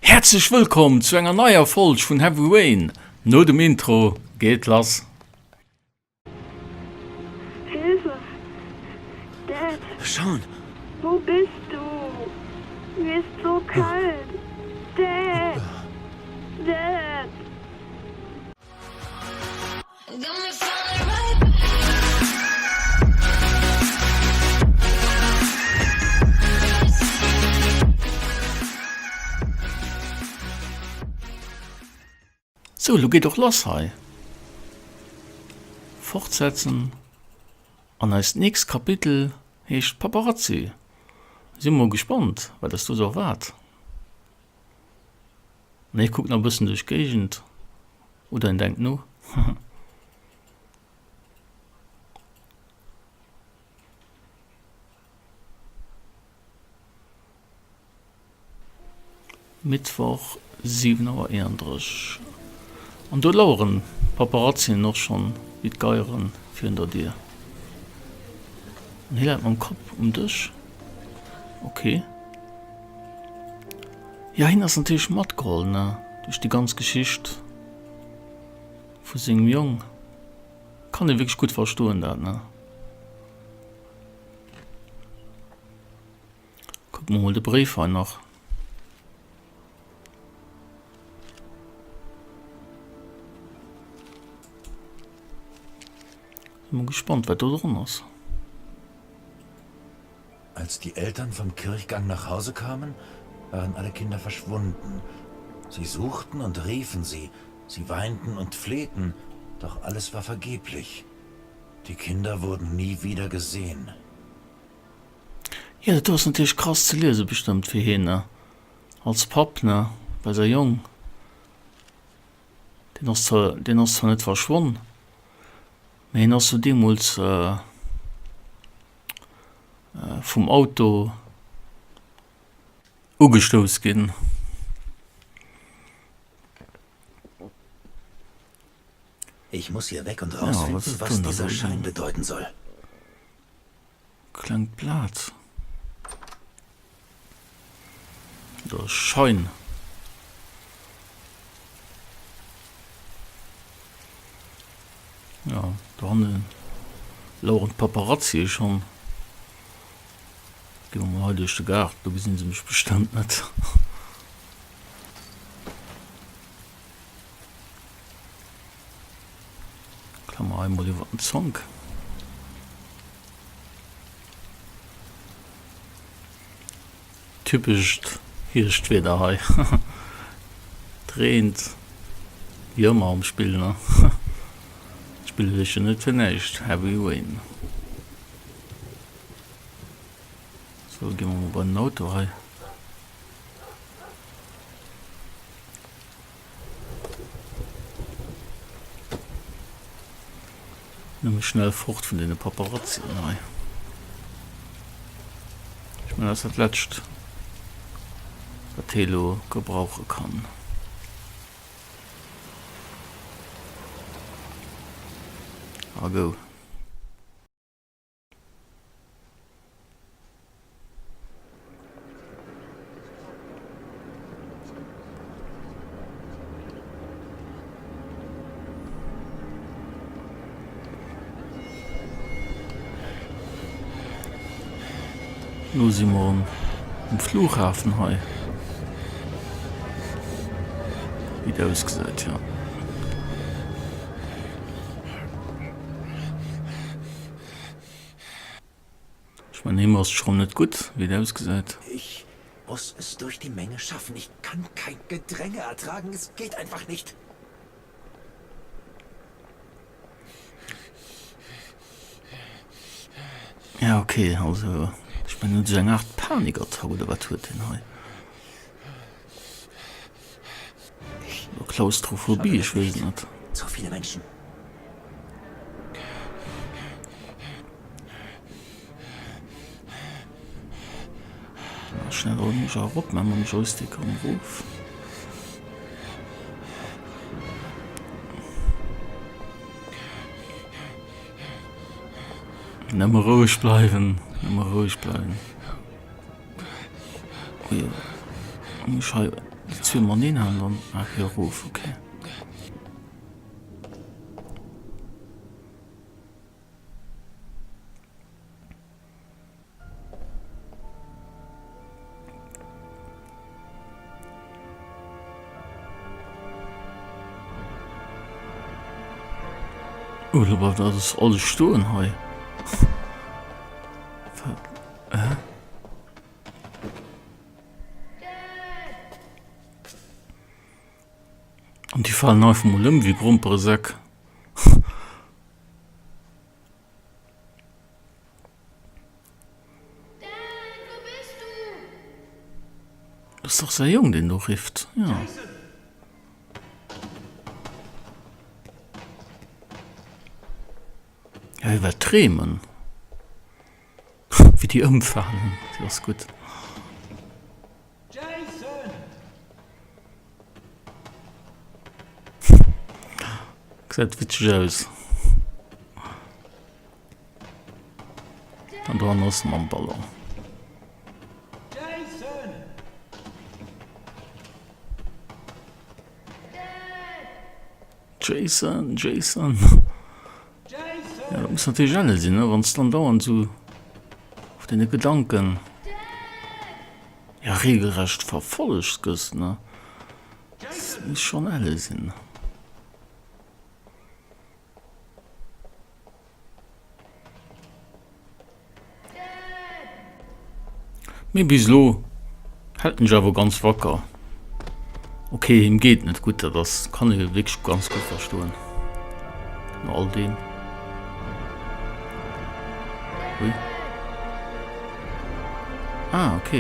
Häerzlech wëllkomm zu enger neier Folg vun Heavy Rain. No dem Intro geet lass. Hilfe! Dad! Sean! Wou bist du? Mir ist so kalt! Dad! Dad! Sou, elo geet och lass hei. Fortsetzen an eist nächst Kapitel heescht Paparazzi. Si mol gespannt, wat eis do sou erwaart. An hie kuckt nach e bëssen duerch d'Géigend oder en denkt no. Mittwoch 7 Auer 31 an do laueren d'Paparazzien och schonn wéi d'Geiere virun der Dier. An hie läit mam Kapp um Dësch. Ok. Jo, hien ass natierlech matgeholl, ne, duerch déi ganz Geschicht vu sengem Jong. Kann ee wierklech gutt verstoen dat, ne. Kucke mer mol de Bréif hei nach. Si mol gespannt, wat do dran ass. Als die Eltern vom Kirchgang nach Hause kamen, waren alle Kinder verschwunden. Sie suchten und riefen sie, sie weinten und flehten, doch alles war vergeblich. Die Kinder wurden nie wieder gesehen. Jo, dat do ass natierlech krass ze liese bestëmmt fir hien, ne, als Papp, ne, well säi Jong, deen ass zwar, deen ass zwar net verschwonn, mä hien ass jo deemools vum Auto ugestouss ginn. Ich muss hier weg und rausfinden, was dieser Schein bedeuten soll. Klengt Blat oder Schein. Ja, dohanne laueren d'Paparazzie schonn. Gi mer mol hei duerch de Gaart, do gesinn se mech bestëmmt net. Klammer hei mol iwwer den Zonk. Typescht Hierschtwieder hei. Et reent wéi ëmmer am Spill, ne? D'Spill heescht jo net fir näischt Heavy Rain. Sou, gi mer mol bei den Auto hei. Nëmme schnell fort vun deene Paparazzien hei. Ech mengen, dat ass dat Lescht, wat hee lo gebrauche kann. A go. Lo si mer um Flughafen hei. Wéi et ausgesäit, jo. Ech mengen him ass et schon net gutt wéi et ausgesäit. Ich muss es durch die Menge schaffen. Ich kann kein Gedränge ertragen. Es geht einfach nicht. Ja okay, also ech mengen huet sech eng Art Panikattack oder wat huet deen hei? Oder Klaustrophobie, ech weess et net. Zu viele Menschen. Schnell erëm erop mam Joystick an erof. Nëmme roueg bleiwen, nëmme roueg bleiwen. Ui, muss hei. Déi zwee mateneen halen dann. Ah, okay, erof, okay. Oh, lo bleift alles, alles stoen hei. Wat? Hä? An déi falen einfach mol ëm wéi Gromperesäck. Dat ass dach säi Jong, deen do rifft, jo. Ja, hie war dreemen. Wéi déi ëmfalen, déi ass gutt. Gesäit witzeg aus. An dran ass mam Ballon. Jason, Jason. Ja, dat muss natierlech elle sinn, ne? Wann s dann dauernd esou auf deene Gedanken ja regelrecht verfollegt gëss, ne? Dat muss schonn elle sinn. Mee bis elo hält en sech awer ganz wacker. Ok, him geet net gutt, dat ass, kann ee wierklech ganz gutt verstoen no all deem. Ui. Ah, ok.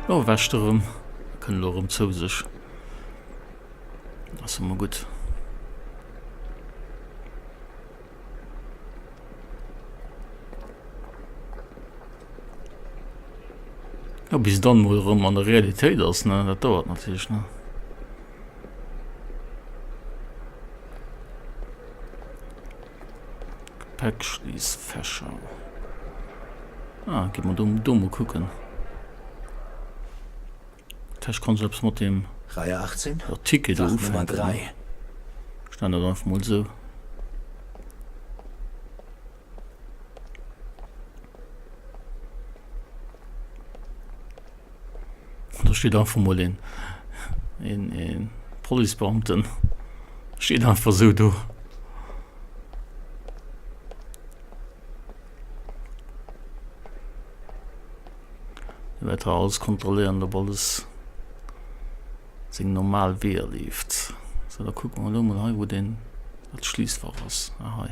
Lo erwächt e rëm, kënnt elo rëm zou sech. Ass emol gutt. Ja, bis dann mol erëm an der Realitéit ass, ne? Dat dauert natierlech, ne? Gepäckschliessfächer. Ah, gi mer do, do mol kucken. Vläicht kann ech eppes mat deem Reihe 18, Ticket do Fach Nummer ufänken. 3. Ech nennen dat einfach mol esou. Do steet einfach mol een, een, een Policebeamten steet einfach esou do. Hie wäert hei alles kontrolléieren, ob alles seng normal Weeër leeft. Sou, da kucke mer elo mol hei, wou deen, dat Schliessfach ass. Ah, hei.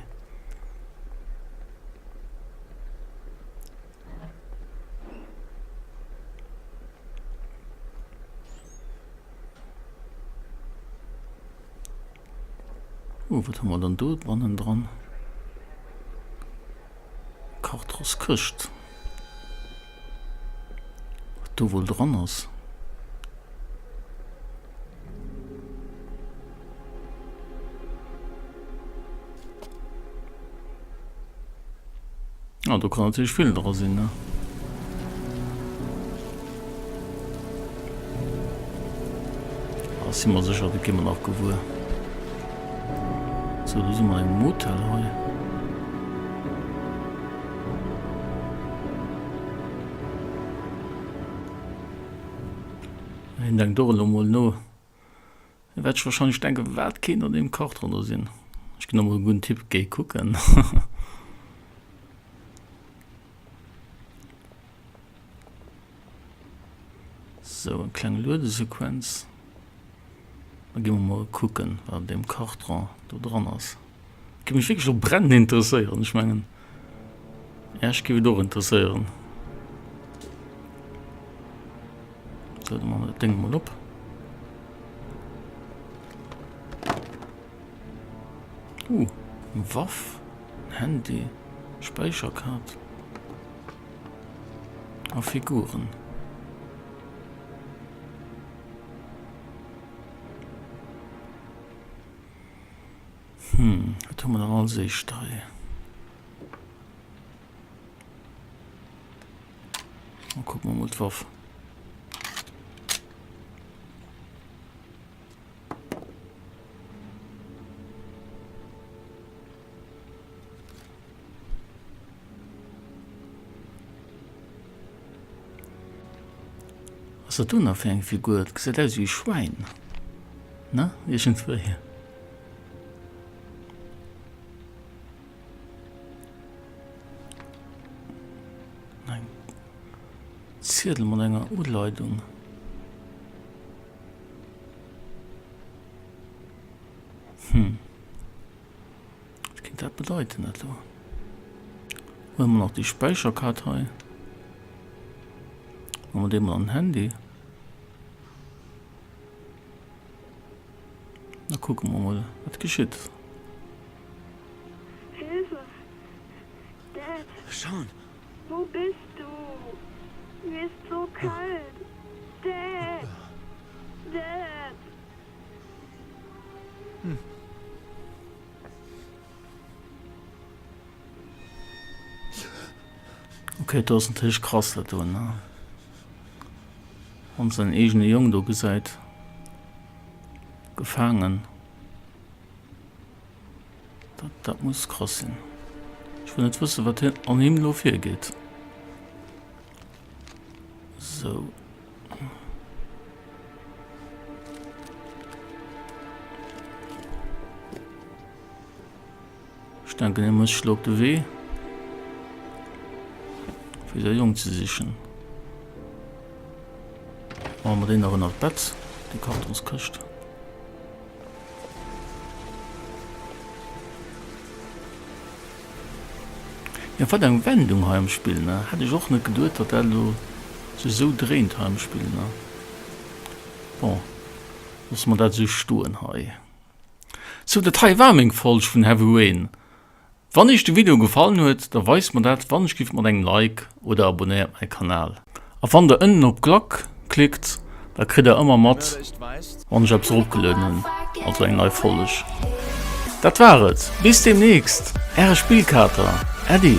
Oh, wat hu mer dann do bannendran? Kartroskëscht. Wat do wuel dran ass? Ah, do kann natierlech vill dra sinn, ne? Ah, si mer sécher, dat gi mer nach gewuer. Sou, do si mer an engem Motel hei. Hien denkt och elo mol no. Hie wäert sech wahrscheinlech denken, wat kéint an deem Karton do sinn. Ech ginn der mol e gudden Tipp, géi kucken. Sou, eng kleng Luedesequenz. Da gi mer mol kucken, wat an deem Karton do dran ass. Géif mech wierklech elo brennend interesséieren. Ech mengen, Äech géif et och interesséieren. Sou, da maache mer dat Déng emol op. Uh, eng Waff, en Handy, Späicherkaart a Figuren. Hm, wat hu mer dann als éischt hei? Kucke mer mol d'Waff. ass dat do nach fir eng Figur? Dat gesäit aus wéi e Schwäin, ne? Iergendwéi. Eng Ziedel mat enger Uleidung. Hm. Wat kéint dat bedeiten, dat do? Huele mer nach déi Späicherkaart hei. Maache mer déi mol an den Handy. Da kucke mer mol, wat geschitt. Hilfe! Dad! Sean! Wo bist du? Mir ist so kalt! Dad! Dad! Ok, do ass natierlech krass dat do, ne? Wann säin eegene Jong do gesäit, gefaangen. Dat, dat muss krass sinn. Ech wëll net wëssen, wat hien, an him elo virgeet. Sou. Ech denken, hie mécht sech elo op de Wee, fir säi Jong ze sichen. Maache mer deen nach ënnert d'Bett, déi Kartonskëscht. Jo wat eng Wendung hei am Spill ne, hätt ech och net geduet datt dat elo sech esou dréint hei am Spill ne. Bon loosse mer dat esou stoen hei. Sou dat hei war meng Folg vun Heavy Rain. Wann iech de Video gefallen huet, da weist mer dat wann ech giff mat engem Like oder abonnéiert mäi Kanal. A wann der ënnen op d'Glack klickt, da kritt der ëmmer mat wann ech eppes eropgelueden hunn, also eng nei Folg. Dat war et, bis demnächst, äre Spillkater Äddi.